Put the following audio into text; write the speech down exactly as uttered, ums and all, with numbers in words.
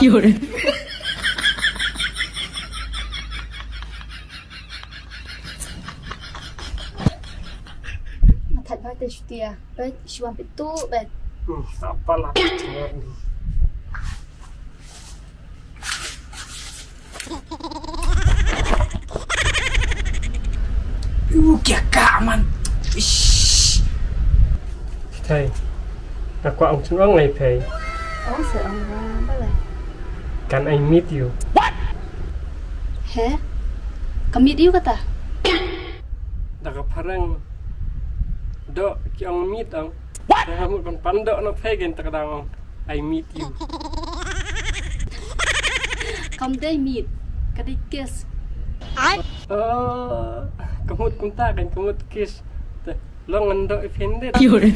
有人。 Nga thait bha te shutia. Bad shuan pitu bad. Hmm, apa lah. U kia ka man. Ish. Thai. Aku ang chung ang ai phai. Ong se ong ba ba le. Can I meet you? He? Ka meet you kata? Da ka phareng. Do ki ong meet ong. Da ka mut ban pan do na phai gen ta ka dang ong. I meet you. Kam dei meet. Ka dei kiss. Oh, ka mut kumta kan ka mut kiss. Te, long ngan do offended. 有人。